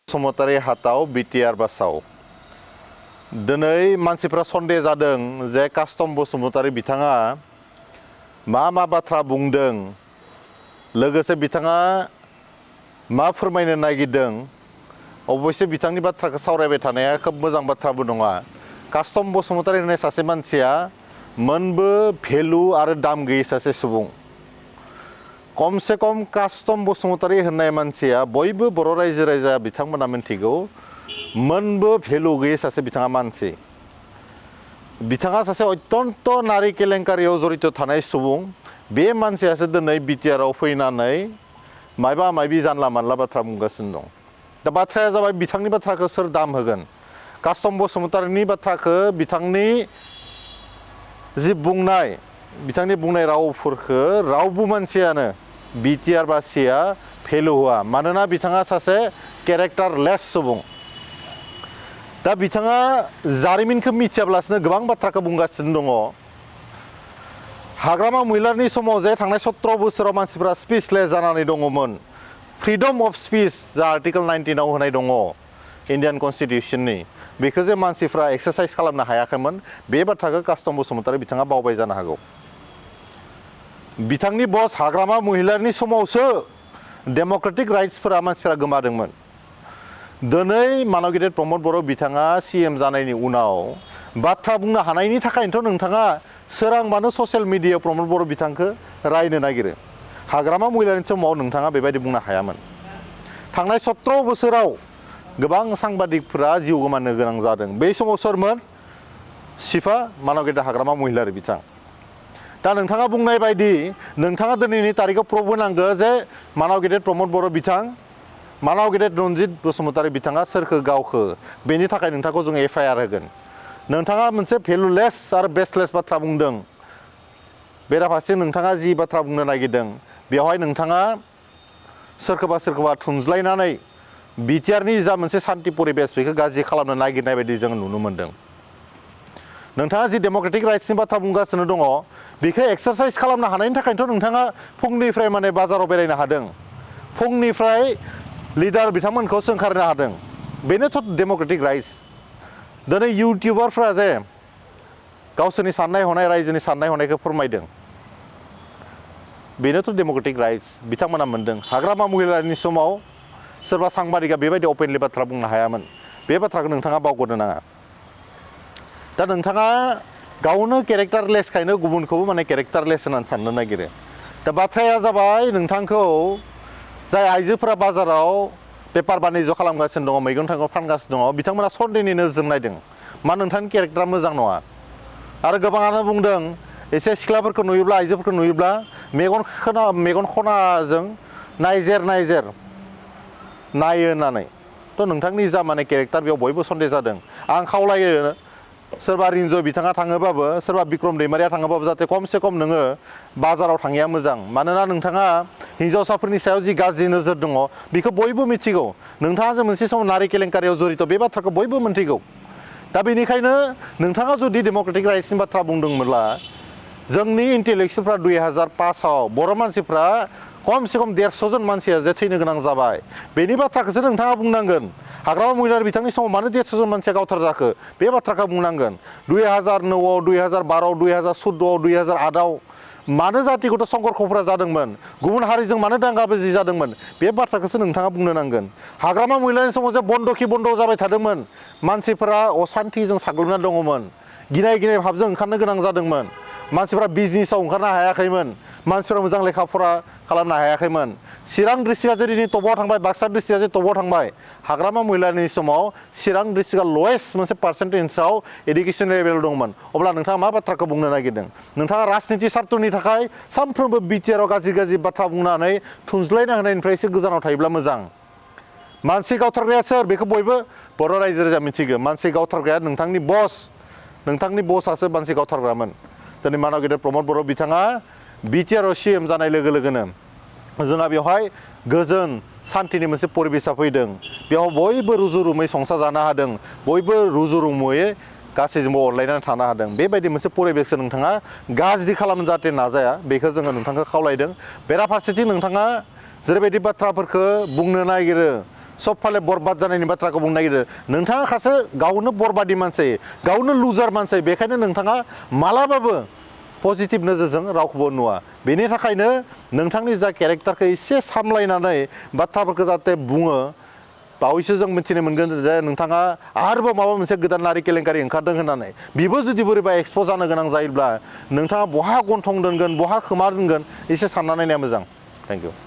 Basumatary हाताव BTR बासाव दिनै मानसिफ्रा सन्देह जादों जे कास्टम बसुमतारी बिथाङा मा बाथ्रा बुंदों लोगोसे बिथाङा मा फोरमायनो नागिरदों अबयसे बिथांनि बाथ्राखौ सावरायबाय थानाया खोब मोजां बाथ्राबो नङा। कास्टम बसुमतारी होननाय सासे मानसिया मोनबो भेलु आरो दाम गैयै सासे सुबुं। कमसे कम कास्टम बसुमतारी होननाय मानसिया बयबो बर' रायजो राजा बिथांमोना मिन्थिगौ मोनबो भेलु गैयै सासे बिथाङा मानसि। बिथाङा सासे अत्यन्त नारी केलेंकारियाव जड़ित थानाय सुबुं। बे मानसियासो दिनै बिटिआरआव फैनानै मायबा मायबि जानला मानला बाथ्रा बुंगासिनो दं। दा बाथ्राया जाबाय बिथांनि बाथ्राखौ सोर दाम होगोन? कास्टम बसुमतारीनि बाथ्राखौ बिथांनि जि बुंनाय बिथांनि बुंनाय रावफोरखौ रावबो मानसियानो बिटिआर बासिया भेलु होआ, मानोना बिथाङा सासे केरेक्टारलेस सुबुं। दा बिथाङा जारिमिनखौ मिथियाब्लासिनो गोबां बाथ्राखौ बुंगासिनो दङ। हाग्रामा महिलारनि समाव जे थांनाय 17 बोसोराव मानसिफ्रा स्पिचलेस जानानै दङमोन, फ्रिडम अफ स्पिच जा आर्टिकल 19 आव होनाय दङ इन्डियान कन्स्टिटिउसननि, बेखौ जे मानसिफ्रा एक्सारसाइज खालामनो हायाखैमोन, बे बाथ्राखौ कास्टम बसुमतारी बिथाङा बावबाय जानो हागौ। बिथांनि बस हाग्रामा महिलारनि समावसो डेम'क्रेटिक राइट्सफोरा मानसिफ्रा गोमादोंमोन। दिनै मानव गेदेर प्रमद बर' बिथाङा CM जानायनि उनाव बाथ्रा बुंनो हानायनि थाखायनोथ' नोंथाङा सोरांबानो ससियेल मिडियायाव प्रमद बर' बिथांखौ रायनो नागिरो। हाग्रामा महिलारनि समाव नोंथाङा बेबायदि बुंनो हायामोन। थांनाय 17 बोसोराव गोबां सांबादिकफोरा जिउ गोमानो गोनां जादों। बै समाव सोरमोन? सिफा मानव गेदेर हाग्रामा महिलारी बिथां। दा नोंथाङा बुंनाय बायदि नोंथाङा दिनैनि तारिखआव प्रुभ होनांगौ जे मानव गेदेर प्रमद बर' बिथां, मानव गेदेर रनजित बसुमतारी बिथाङा सोरखौ गावखो, बेनि थाखाय नोंथांखौ जों FIR होगोन। नोंथाङा मोनसे भेलुलेस आरो बेसलेस बाथ्रा बुंदों। बेराफारसे नोंथाङा जि बाथ्रा बुंनो नागिरदों बेवहाय नोंथाङा सोरखौबा थुनज्लायनानै बिटिआरनि जा मोनसे सान्थि परिबेस बेखौ गाज्रि खालामनो नागिरनाय बायदि जों नुनो मोन्दों। नोंथाङा जि डेम'क्रेटिक राइट्सनि बाथ्रा बुंगासिनो दङ बेखौ एक्सारसाइज खालामनो हानायनि थाखायनोथ' नोंथाङा फुंनिफ्राय बाजाराव बेरायनो हादों, फुंनिफ्राय लिडार बिथांमोनखौ सोंखारनो हादों, बेनोथ' डेम'क्रेटिक राइट्स। दिनै इउटिउबारफ्रा जे गावसोरनि साननाय हनाय रायजोनि साननाय हनायखौ फोरमायदों, बेनोथ' डेम'क्रेटिक राइट्स बिथांमोना मोन्दों। हाग्रामा महिलारिनि समाव सोरबा सांबादिका बेबायदि अपेनलि बाथ्रा बुंनो हायामोन। बे बाथ्राखौ नोंथाङा बावगारनो नाङा। दा नोंथाङा गावनो केरेक्टारलेसखायनो गुबुनखौबो केरेक्टारलेस होननानै साननो नागिरो। दा बाथ्राया जाबाय नोंथांखौ जाय आइजोफोरा बाजाराव बेफार बानिज्य खालामगासिनो दङ, मैगं थाइगं फानगासिनो दङ, बिथांमोना सन्देहनि नोजोरजों नायदों मा नोंथांनि केरेक्टारा मोजां नङा। आरो गोबाङानो बुंदों एसे सिख्लाफोरखौ नुयोब्ला आइजोफोरखौ नुयोब्ला मेगन खनाजों नायजेर नायो होननानै। थ' नोंथांनि जा केरेक्टार बेयाव बयबो सन्देह जादों। आं खावलायो सोरबा रिन्जय बिथाङा थाङोबाबो, सोरबा बिक्रम दैमारिया थाङोबाबो जाहाथे खमसे खम नोङो बाजाराव थाङिया मोजां। मानोना नोंथाङा हिन्जावसाफोरनि सायाव जि गाज्रि नोजोर दङ बेखौ बयबो मिथिगौ। नोंथाङा जे मोनसे समाव नारी केलेंकारियाव जड़ित बे बाथ्राखौ बयबो मिथिगौ। दा बेनिखायनो नोंथाङा जुदि डेम'क्रेटिक राइट्सनि बाथ्रा बुंदोंमोनब्ला जोंनि इन्टेलेक्सुवेलफ्रा 2005 आव बर' मानसिफ्रा खमसे खम 150 जन मानसिया जे थैनो गोनां जाबाय, बेनि बाथ्राखौसो नोंथाङा बुंनांगोन। हाग्रामा महिलारी बिथांनि समाव मानो 150 जन मानसिया गावथार जाखो बे बाथ्राखौ बुंनांगोन। 2009 आव, 2012 आव, 2014 आव, 2008 आव मानो जाति गथ' संघर्षफोरा जादोंमोन, गुबुन हारिजों मानो दाङा-बाजि जादोंमोन, बे बाथ्राखौसो नोंथाङा बुंनो नांगोन। हाग्रामा महिलारिनि समाव जे बन्द जाबाय थादोंमोन, मानसिफोरा असान्थिजों साग्लोबना दङमोन, गिनाय भाबजों ओंखारनो गोनां जादोंमोन, मानसिफ्रा बिजनेसाव ओंखारनो हायाखैमोन, मानसिफ्रा मोजां लेखा फरा खालामनो हायाखैमोन। चिरां डिस्ट्रिक्टआ जे दिनै टपआव थांबाय, बाक्सा डिस्ट्रिक्टआ जे टपआव थांबाय, हाग्रामा महिलारिनि समाव चिरां डिस्ट्रिक्टआ लवेस्ट मोनसे पार्सेन्टेजआव एडुकेसन लेभेल दंमोन। अब्ला नोंथाङा मा बाथ्राखौ बुंनो नागिरदों? नोंथाङा राजनिति सार्थनि थाखाय सानफ्रोमबो बिटिआरआव गाज्रि बाथ्रा बुंनानै थुनज्लायना होनायनिफ्राय एसे गोजानाव थायोब्ला मोजां। मानसि गावथारग्राया सोर बेखौ बयबो बर' रायजो राजा मिथिगौ। मानसि गावथारग्राया नोंथांनि बसआसो मानसि गावथारग्रामोन। दिनै मानव गेदेर प्रमद बर' बिथाङा बिटिआरआव CM जानाय लोगो लोगोनो जोंहा बेवहाय गोजोन सान्थिनि मोनसे परिबेसा फैदों। बेयाव बयबो रुजु रुमै संसार जानो हादों, बयबो रुजु रुमुयै गासैजोंबो अनलायनानै थानो हादों। बेबायदि मोनसे परिबेसखौ नोंथाङा गाज्रि खालामनो जाहाथे नाजाया, बेखौ जोङो नोंथांखौ खावलायदों। बेराफारसेथिं नोंथाङा जेरैबायदि बाथ्राफोरखौ बुंनो नागिरो सब फाले बरबाद जानायनि बाथ्राखौ बुंनो नागिरो नोंथाङा खासे गावनो बरबादि मानसि गावनो लुजार मानसि बेखायनो नोंथाङा मालाबाबो पजिटिभ नोजोरजों रावखौबो नुवा बेनि थाखायनो नोंथांनि जा केरेक्टारखौ एसे सामलायनानै बाथ्राफोरखौ जाहाथे बुङो बावैसो जों मिथिनो मोनगोन जे नोंथाङा आरोबाव माबा मोनसे गोदान नारि केलेंकारि ओंखारदों होननानै बेबो जुदि बोरैबा एक्सप' जानो गोनां जायोब्ला नोंथाङा बहा गन्थं दोनगोन बहा खोमा दोनगोन एसे सानना नायनाया मोजां थेंक इउ